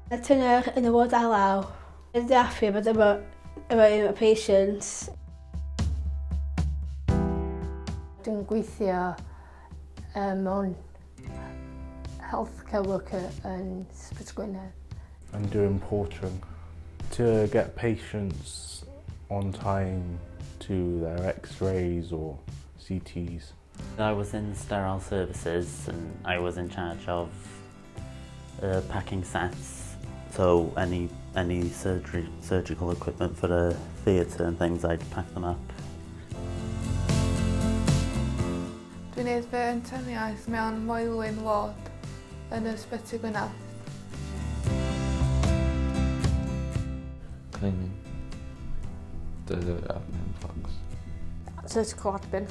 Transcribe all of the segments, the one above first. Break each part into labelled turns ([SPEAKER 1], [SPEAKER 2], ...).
[SPEAKER 1] Y tyner yn y ward Alaw. Yn deall bod efo un o'r patients.
[SPEAKER 2] Dwi'n gweithio mewn healthcare worker yn Ysbyty Gwynedd.
[SPEAKER 3] I'm doing portering to get patients on time to their x-rays or CTs.
[SPEAKER 4] I was in sterile services and I was in charge of packing sets, so any surgical equipment for the theatre and things, I'd pack them up.
[SPEAKER 5] Dwi'n neud fy interniaeth mewn Moelwyn Ward yn Ysbyty Gwynedd.
[SPEAKER 6] Cleaning the admin blocks.
[SPEAKER 7] Surgical admin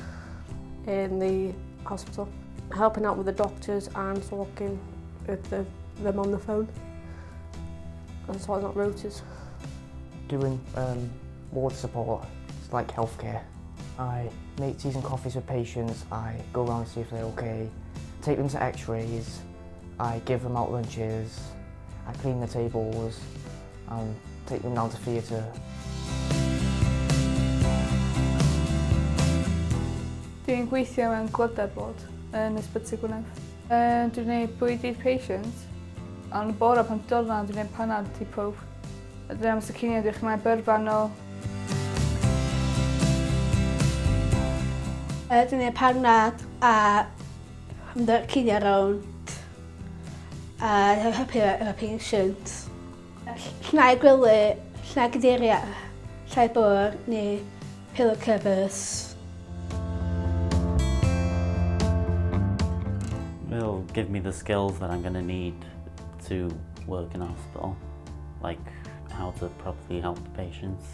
[SPEAKER 7] in the hospital. Helping out with the doctors and talking with them on the phone. And sorting out rotas.
[SPEAKER 8] Doing ward support, it's like healthcare. I make teas and coffees with patients, I go around and see if they're okay, take them to x-rays, I give them out lunches, I clean the tables and take them down to theatre.
[SPEAKER 5] Dwi'n gweithio mewn glyder ward yn Ysbyty Gwynedd. Dwi'n gwneud bwyd i'r patients, ond y bore pan dod yna dwi'n gwneud panad i pawb. A dwi'n amser cinio dwi'n chymryd byrfa nôl.
[SPEAKER 1] Dwi'n gwneud panad a mynd â'r cinio rownd a helpu efo patients. Llnau gwely, llnau gadeiriau, llnau bwr neu pillow covers.
[SPEAKER 4] It'll give me the skills that I'm going to need to work in a hospital, like how to properly help patients.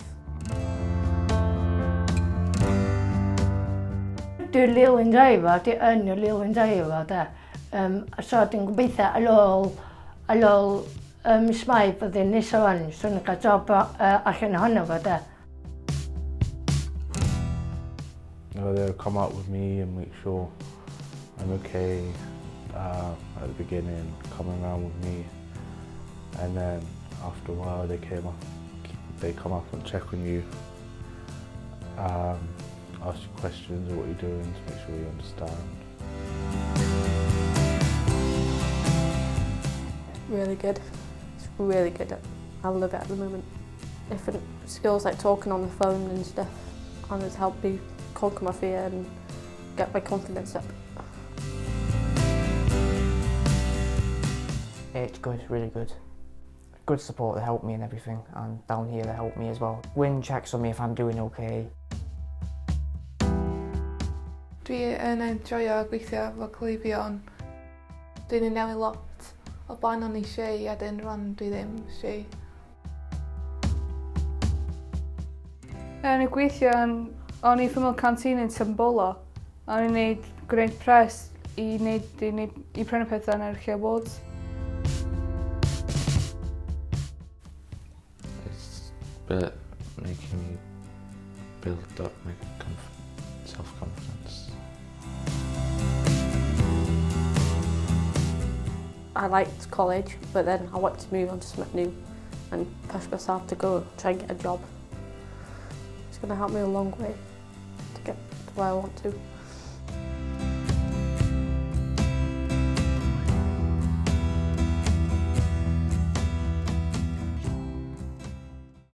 [SPEAKER 2] Dwi'n really enjoy fo, dwi yn really enjoy fo, de. So dwi'n gobeithio ar ôl mis Mai blwyddyn nesaf wan, swn i'n cael job allan ohono fo, de.
[SPEAKER 3] They'll come up with me and make sure I'm okay at the beginning, coming around with me, and then after a while they come up and check on you, ask you questions of what you're doing to make sure you understand.
[SPEAKER 7] Really good. It's really good. I love it at the moment. Different skills like talking on the phone and stuff, and it's helped me conquer my fear and get my confidence up.
[SPEAKER 8] It's good, really good. Good support, they help me and everything, and down here they help me as well. Wyn checks on me if I'm doing okay.
[SPEAKER 5] Dwi yn enjoyo gweithio efo cleifion. Dwi'n ei newid lot. O blaen o'n i shy a dyn rwan dwi ddim shy. O'n i'n gweithio yn... O'n i'n ffymol canteen yn Tymbolo. O'n i'n neud, gwneud pres i prynu pethau yn yr lle wards.
[SPEAKER 6] It's bit making me build up my self-confidence.
[SPEAKER 7] I liked college, but then I wanted to move on to something new and push myself to go try and get a job. It's going to help me a long way to get to where I want to.